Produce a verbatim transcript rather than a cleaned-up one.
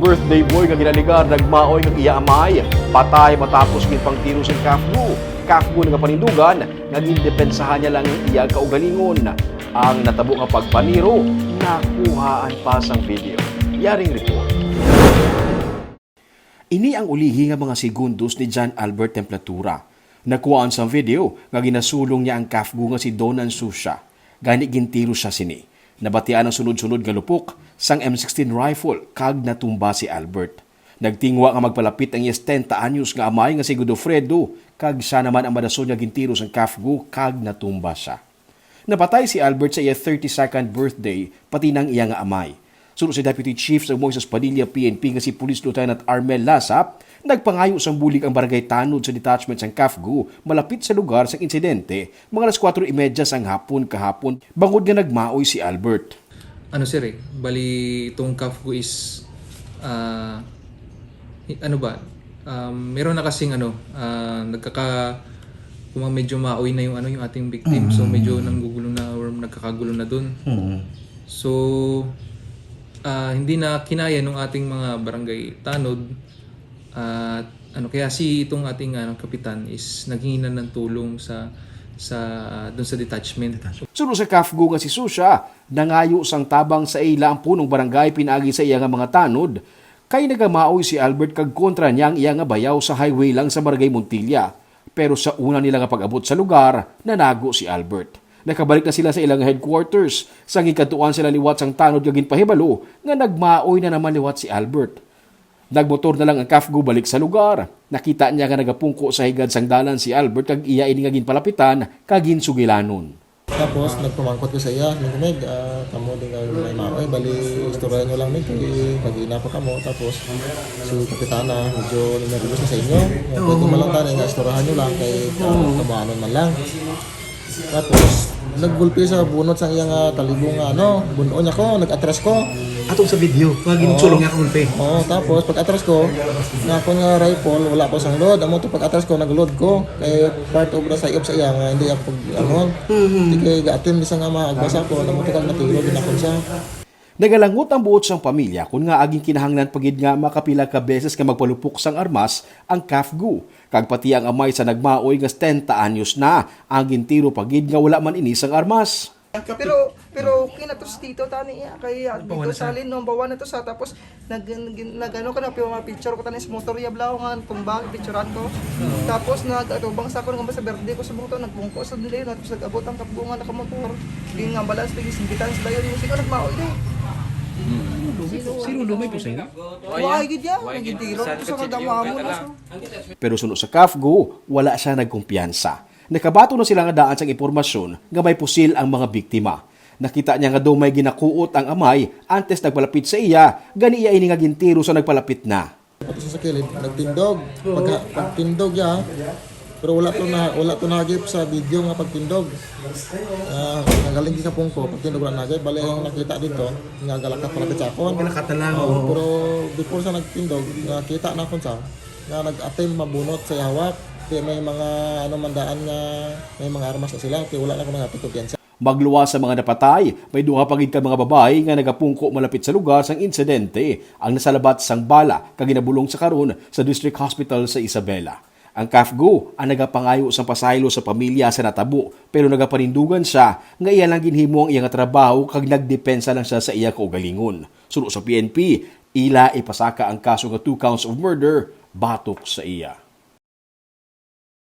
Birthday boy nga ginaligar nagmaoy nga iya amay patay matapos ginpangtiro sang Kafgu. Kafgu nagapanindugan nga gindepensahan niya lang ang iya kaugalingon. Ang natabo nga pagpaniro nakuhaan pa sang video. Yaring report. Ini ang ulihi nga mga segundos ni John Albert Temperatura. Nakuhaan sang video nga ginasulong niya ang Kafgu nga si Donan Susha. Gani gintiro siya sini. Nabatian ang sunod-sunod nga lupok sang M sixteen rifle kag natumba si Albert. Nagtingwa nga magpalapit ang iya setenta anyos nga amay nga si Godofredo, kag siya naman ang madason nga gintiro sang Kafgu kag natumba siya. Napatay si Albert sa iya thirty-second birthday, pati nang iya nga amay. Suno sa Deputy Chief sa Moises Padilla P N P nga si Police Lieutenant Armel Lasap, nagpangayo sang bulig ang barangay tanod sa detachment sang Kafgu malapit sa lugar sang insidente, mga alas kuwatro y medya sang hapon kahapon, bangod nga nagmaoy si Albert. Ano, sir, eh, bali itong Kafgu is, ah, hi- ano ba, um, meron na kasing ano, ah, nagkaka, kung medyo maoy na yung ano, yung ating victim, so medyo nanggugulo na or nagkakagulo na dun. So, ah, hindi na kinaya nung ating mga barangay tanod at ano, kaya si itong ating, ah, kapitan is naghingi na ng tulong sa sa, ah, dun sa detachment. Suno sa Kafgu nga si Susha, nangayo sang tabang sa ila ang punong barangay pinaagi sa iya nga mga tanod, kay nagamaoy si Albert kag kontra niya ang iya nga bayaw sa highway lang sa Barangay Montilla. Pero sa una nila nga pag-abot sa lugar, nanago si Albert. Nakabalik na sila sa ilang headquarters. Sang gikadtuan sila liwat sang tanod nga ginpahibalo nga nagmaoy na naman liwat si Albert. Nagmotor na lang ang Kafgu balik sa lugar. Nakita niya nga nagapungko sa higad sang dalan si Albert kag iya ini nga ginpalapitan kag ginsugilanon. Tapos nagpamangkot ko sa iya, "Nung Meg, ah, kamo din kami may maoy, bali istorya nyo lang, Meg, kay mag-ina pa kamo." Tapos si Kapitana, medyo nervous na sa inyo. Nga pwede man lang tani nga istoryahan nyo lang kay ka- kamuhanon man lang. Tapos naggulpi sa bunot sang iya nga talibong nga ano, bun-on niya ko, nag-atras ko. Atong sa video, nga ginsulong niya kagulpi. Oo, tapos pag atras ko, nga ako nga rifle, wala ko sang load. Amo to pag atras ko, nag-load ko. Kay part of the psyop sa iya nga hindi ako pag ano. Hindi kay gaatim bisa nga maagbasa ko, namo to kag matiro ginakon siya. Nagalangot ang buot sang pamilya kon ngaa ginkinahanglan pa gid nga makapila ka beses nga magpalupok sang armas ang Kafgu, kag pati ang amay sa nagmaoy nga setenta anyos na ang gintiro pa gid nga wala man ini sang armas. Pero pero okay na to si Tito tani iya kay ah, dito sa Lin number one na to sa tapos nag nag- nag-ano ka na pero mga picture ko tani sa motor ya blaw nga tumba picturean ko. Tapos nag atubang sa ako nga sa birthday ko sa buto nagpungko sa dili na tapos nag-abot ang Kafgu nga nakamotor. Di nga balance pag simbitan sila yun yung sino nagmaoy di. Sino lumay po sa inyo? Why gid ya? Nagintiro ko sa kadama mo na so. Pero suno sa Kafgu, wala siya nagkumpiyansa. Nakabaton na sila nga daan sang impormasyon nga may pusil ang mga biktima. Nakita niya nga daw may ginakuot ang amay antes nagpalapit sa iya, gani iya ini nga gintiro sa nagpalapit na. Tapos sa kilid, nagtindog. Pag, pagtindog niya, pero wala to na wala to nahagip sa video nga pagtindog. Ah, nagaling sa pungko, pagtindog wala nahagip. Bali ang nakita dito, nga galakat pala sa akon. Galakat na lang, Oo, oo. Pero before sa nagtindog, nakita na akon sa nga nag-attempt mabunot sa hawak. Kaya may mga ano man daan nga may mga armas na sila, kaya wala na ko nagpagkumpiyansa. Magluwas sa mga napatay, may duha pa gid ka mga babayi nga nagapungko malapit sa lugar sang insidente ang nasalabat sang bala kag ginabulong sa karon sa District Hospital sa Isabela. Ang Kafgu ang nagapangayo sang pasaylo sa pamilya sa natabo, pero nagapanindugan siya nga iya lang ginhimo ang iya nga trabaho kag nagdepensa lang siya sa iya kaugalingon. Suno sa P N P, ila ipasaka ang kaso nga two counts of murder batok sa iya.